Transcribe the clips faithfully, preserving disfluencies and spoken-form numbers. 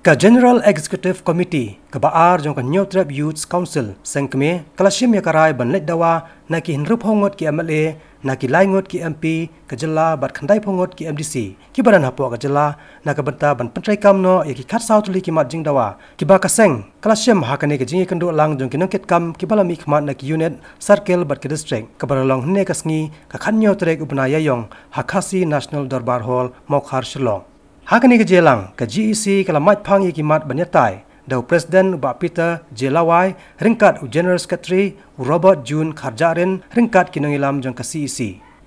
Ka General Executive Committee kaba ar jong ka Hynñiewtrep Youth Council seng kmie ka la shim ïa ka rai ban leit dawa na ki hynriewphew ngut ki M L A, na ki lai ngut ki M P ka jylla bad khyndaiphew ngut ki M D C kiba don hapoh ka jylla, na ka bynta ban pyntreikam noh ïa ki khatsaw tylli ki mat jingdawa kiba ka seng ka la shim ha kane ka jingïakynduh lang jong ki nongkitkam kiba la mihkhmat na ki unit, circle bad ki district, kaba la long hynne ka sngi ka khathynñiew tarik u bnai Ïaïong ha Khasi National Dorbar Hall, Mawkhar, Shillong. Ha kane ka jingïalang ka G E C ka la mad phang ïa ki mat ban ïatai da u President u Bah Peter J Lawai ryngkat u General Secretary u Robert June Kharjahrin ryngkat ki nongïalam jong ka C E C.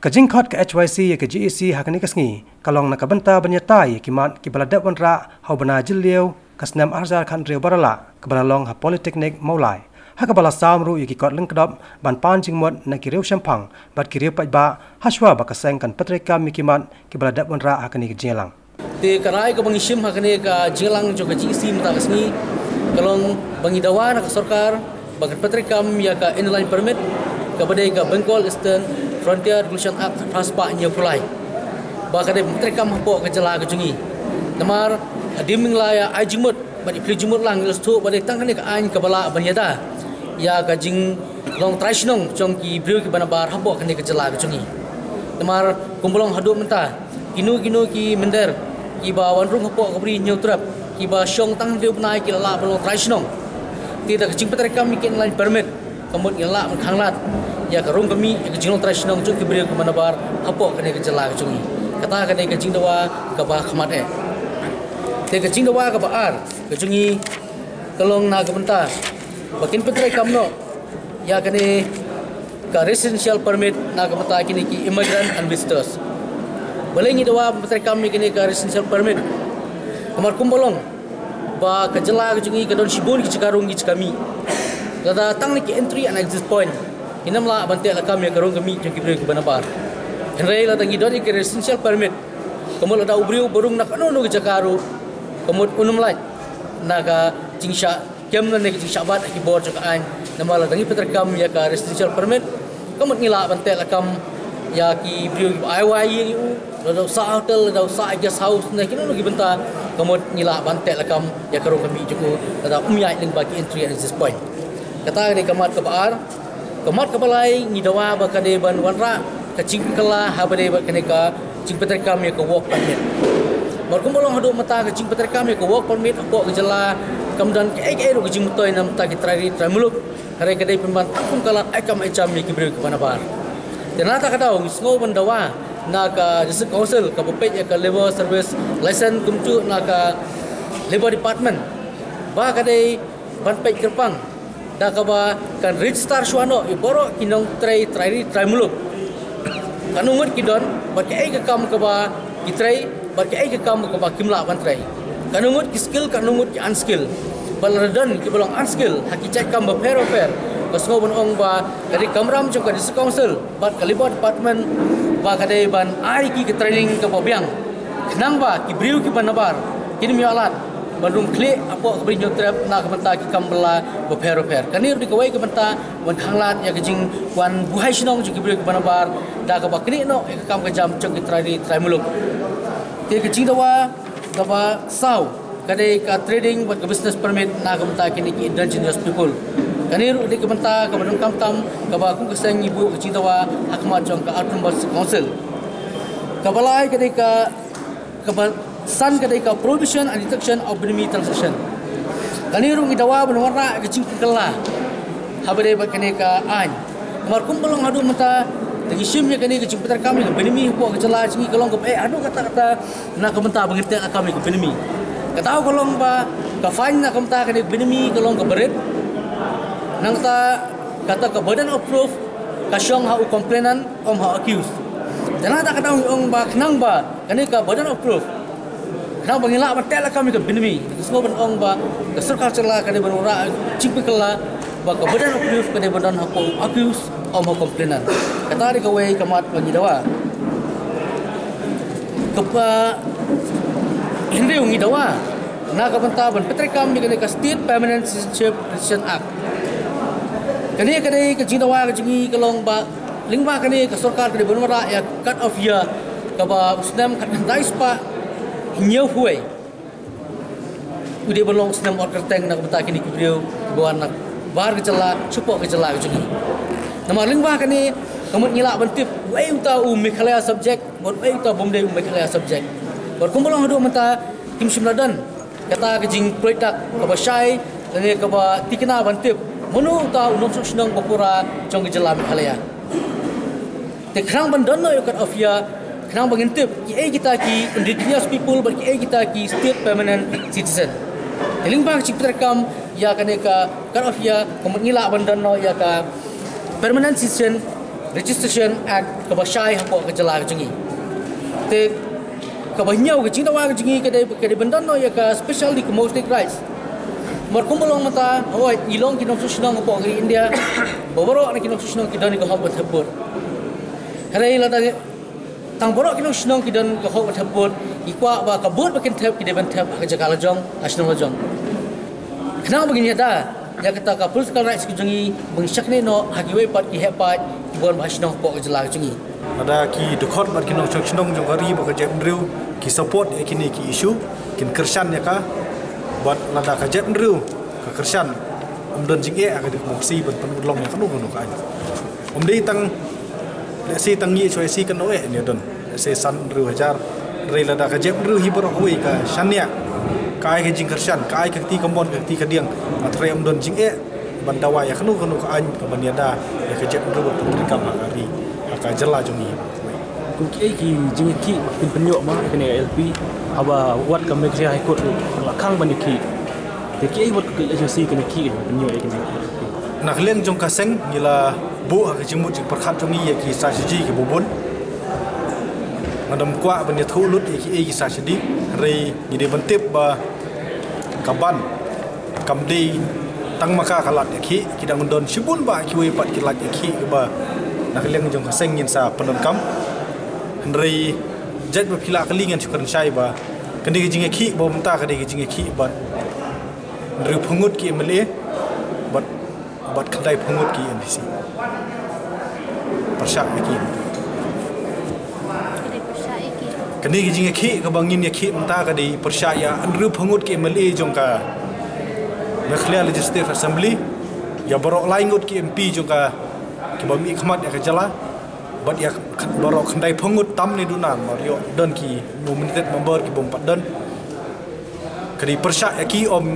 Ka jingkhot ka H Y C ïa ka G E C ha kane ka sngi ka long na ka bynta ban ïatai ïa ki mat kiba la dep wanrah ha u bnai Jylliew ka snem ar hajar khathynriew ba la lah, kaba la long ha Polytechnic Mawlai, ha kaba la sam ruh ïa ki kot lyngkdop ban pan jingmut na ki riew shemphang bad ki riew paidbah, hashwa ba ka seng kan pyntreikam ïa ki mat kiba la dep wanrah ha kane ka jingïalang. Te ka rai kaba ngi shim ha kane ka jingïalang jong ka G E C mynta ka sngi ka long ba ngi dawa na ka sorkar ba kan pyntreikam ïa ka Inner Line Permit kaba dei ka Bengal Eastern Frontier Regulation Act phra spah hynñiewphew lai, ba ka dei ban pyntreikam hapoh ka jylla ka jong ngi. Namar hadien ba ngi la ïa ai jingmut bad ïa plie jingmut lang, ngi la sngewthuh ba dei tang kane ka aiñ kaba lah ban ïada ïa ka jinglong trai shnong jong ki briew kiba nabar hapoh kane ka jylla ka jong ngi. Namar kumba long haduh mynta, kino kino ki mynder kiba wan rung hapoh ka Ri Hynñiewtrep kiba shong tang hynriew bnai ki la lah ban long trai shnong. Te da ka jingpyntreikam ïa ka Inner Line Permit ka mut ngi lah ban khanglad ïa ka rung ka mih, ïa ka jinglong trai shnong jong ki briew kiba nabar hapoh kane ka jylla ka jong ngi. Kata ka dei ka jingdawa kaba khmat eh. Te ka jingdawa kaba ar ka jong ngi ka long na ka bynta ba kin pyntreikam noh ïa kane ka Residential Permit na ka bynta kine ki immigrant and visitors. Balei ngi dawa ban pyntreikam ïa kane ka Residential Permit? Namar kumba long ba ka jylla ka jong ngi ka don shibun ki jaka rung ki jaka mih. Lada tang na ki entry and exit point, ngim lah ban teh lakam ïa ka rung ka mih jong ki briew kiba nabar. Hynrei lada ngi don ïa ka Residential Permit, ka mut lada u briew ba rung na kano kano ka jaka ruh, ka mut un ym lait na ka jingshah kem lane ka jingshah bat ha ki bor jong ka aiñ. Namar lada ngi pyntreikam ïa ka Residential Permit, ka mut ngi lah ban teh lakam ïa ki briew kiba ai wai ïing ïa u, lada u sah hotel, lada u sah guest house ne kino kino ki bynta, ka mut ngi lah ban teh lakam ïa ka rung ka mih jong u lada um ïaid lyngba ki entry and exit point. Kata ka dei ka mat kaba ar. Ka mat kaba lai ngi dawa ba ka dei ban wanrah ka jingpynkylla ha ba dei bad kane ka jingpyntreikam ïa ka work permit. Namar kumba long haduh mynta ka jingpyntreikam ïa ka work permit hapoh ka jylla kam don kaei kaei ruh ka jingmyntoi na bynta ki trai ri trai muluk. Hynrei ka dei pynban tang kum ka lad ai kam ai jam ïa ki briew kiba nabar. Te na kata ka daw ngi sngew ban dawa na ka District Council kaba peit ïa ka Labour Service License kumjuh na ka Labour Department ba ka dei ban peit kyrpang da kaba kan register shuwa noh ïa baroh ki nongtrei trai ri trai muluk. Katno ngut ki don bad kaei ka kam kaba ki trei bad kaei ka kam kaba kim lah ban trei. Katno ngut ki skill, katno ngut ki unskill. Bad lada don kiba long unskill ha ki jait kam bapher bapher, nga sngew ban ong ba ka dei ka kamram jong ka District Council bad ka Labour Department ba ka dei ban ai ki ka training kaba biang, khnang ba ki briew kiba nabar kin ym ïoh lad ban rung khlieh hapoh ka Ri Hynñiewtrep na ka bynta ki kam bylla bapher bapher. Kane ruh dei kawei ka bynta ban khanglad ïa ka jingwan buhai shnong jong ki briew kiba nabar da kaba knieh noh ïa ka kam ka jam jong ki trai ri trai muluk. Te ka jingdawa kaba saw ka dei ka trading bad ka business permit na ka bynta kine ki indigenous people. Kane ruh dei ka bynta kaba donkam tam kaba kum ka seng ngi buh ka jingdawa ha khmat jong ka Autonomous Council. Kaba lai ka dei ka, kaba san ka dei ka prohibition and detection of bynmi transaction. Kane ruh ngi dawa ban wanrah ka jingpynkylla ha ba dei bad kane ka aiñ. Namar kumba long haduh mynta da ngi shim ïa kane ka jingpyntrei kam ïa ka bynmi hapoh ka jylla jong ngi ka long kaba eh haduh katta katta na ka bynta ba ngin teh lakam ïa ka bynmi. Ka daw ka long ba ka fine na ka bynta kane ka bynmi ka long kaba rit. Nangta kata ka burden of proof ka shong ha u complainant, ym ha u accused. Te nangta ka daw ngi ong ba khnang ba kane ka burden of proof, khnang ba ngin lah ban teh lakam ïa ka bynmi, nga sngew ban ong ba ka sorkar jylla ka dei ban wanrah jingpynkylla ba ka burden of proof ka dei ban don hapoh u accused, ym ha u complainant. Kata dei kawei ka mat ba ngi dawa. Kaba hynriew ngi dawa na ka bynta ban pyntreikam ïa kane ka State Permanent Citizenship Registration Act. Kane ka dei ka jingdawa ka jong ngi ka long ba lyngba kane ka sorkar ka dei ban wanrah ïa ka cut off year kaba u snem khatkhyndai spah hynñiewphew wei. U dei ban long u snem ot kyrteng na ka bynta kine ki briew kiba wan na bar ka jylla shapoh ka jylla ka jong ngi. Namar lyngba kane ka mut ngi lah ban tip uei uta u Meghalaya subject bad uei uta bym dei u Meghalaya subject. Bad kumba long haduh mynta kim shym la don kata ka jingpyrshah kaba shai lane kaba tikna ban tip mano uta u nongshong shnong ba pura jong ka jylla Meghalaya. Te khnang ban don noh ïa u cut off year, khnang ban ngin tip kiei kita ki indigenous people bad kiei kita ki state permanent citizen. Te lyngba ka jingpyntreikam ïa kane ka cut off year ka mut ngi lah ban don noh ïa ka Permanent Citizen Registration Act kaba shai hapoh ka jylla ka jong ngi. Te kaba hynñiew ka jingdawa ka jong ngi ka dei, ka dei ban don noh ïa ka special democratic rights. Namar kumba long mynta, hooid, ngi long ki nongshong shnong hapoh ka ri India ba baroh na ki nongshong shnong ki don ïa ka hok ban thep vote. Hynrei lada tang baroh ki nongshong shnong ki don ka hok ban thep vote, ngi kwah ba ka vote ba kin thep ki dei ban thep ha ka jaka la jong, ha shnong la jong. Khnang ba ngin ïada ïa kata ka political rights ka jong ngi ba ngin shakri noh ha kiwei pat ki heh paid kiba wan ba ha shnong hapoh ka jylla ka jong ngi. Lada ki dkhot bad ki nongshong shnong jong ka ri bad ka jaitbynriew ki support ïa kine ki issue, kin kyrshan ïa ka. Bad lada ka jaitbynriew ka kyrshan, ym don jingeh ha ka democracy ban pynurlong ïa kano kano ka aiñ. Ym dei tang, lehse tang ngi shuwa ïa si kan noh eh ne don. Lehse san hynriew hajar. Hynrei lada ka jaitbynriew hi baroh kawei ka shaniah, ka ai ka jingkyrshan, ka ai ka kti kamon, ka kti kadiang, hynrei ym don jingeh ban dawa ïa kano kano ka aiñ kaban ïada ïa ka jaitbynriew ban pyntrei kam ha ka ri, ha ka jylla jong ngi. Kum kiei ki jingïakhih ba kin pynïoh ma ïa kane ka L P, haba wat ka Meghalaya High Court la khang ban ïakhih. Te kiei wat ka L H R C kan ïakhih, kan pynïoh ïa kane ka L P. Na ka liang jong ka seng ngi la buh ha ka jingmut jingpyrkhat jong ngi ïa ki strategy kiba bun. Ngam kwah ban ïathuh lut ïa kiei ki strategy, hynrei ngi dei ban tip ba ka ban kam dei tang ma ka ka lad ïakhih, ki dang don shibun bah kiwei pat ki lad ïakhih kiba na ka liang jong ka seng ngin sa pyndonkam. Hynrei jait ba phi la kylli ngan shu kren shai ba kane ka jingïakhih ba mynta ka dei ka jingïakhih bad hynriewphew ngut ki M L A bad, bad khyndaiphew ngut ki M P C. Pyrshah ïa ki. Kane ka jingïakhih kaba ngin ïakhih mynta ka dei pyrshah ïa hynriewphew ngut ki M L A jong ka Meghalaya Legislative Assembly, ïa baroh lai ngut ki M P jong ka, kiba mihkhmat ïa ka jylla, bad ïa baroh khyndaiphew ngut tam ne duna, namar ïoh don ki nominated member ki bym pat don. Ka dei pyrshah ïa ki, ym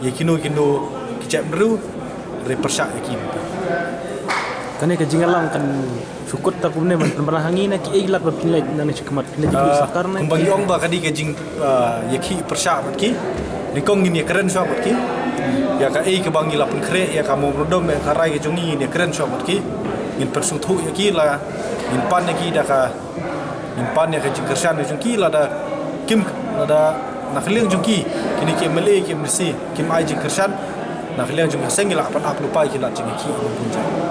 ïa kino kino ki jaitbynriew, ka dei pyrshah ïa ki. Kane ka jingïalang kan shu kut ta kumne ban pynbna ha ngi, na kiei lad ba phin leit nangne shakhmat, phin leit ïa ki sorkar ne? Kumba ngi ong ba ka dei ka jing, ah, ïakhih pyrshah bad ki. Nyngkong ngin ïakren shuwa bad ki ïa kaei kaba ngi la pynkhreh, ïa ka memorandum, ïa ka rai ka jong ngi, ngin ïakren shuwa bad ki. Ngin pynsngewthuh ïa ki, la ngin pan ïa ki da ka Ngin pan ïa ka jingkyrshan jong ki, lada kim, lada na ka liang jong ki, kine ki M L A, ki M L C kim ai jingkyrshan, na ka liang jong ka seng ngi lah ban ap lypa ïa ki lad jingïakhih ba bun jait.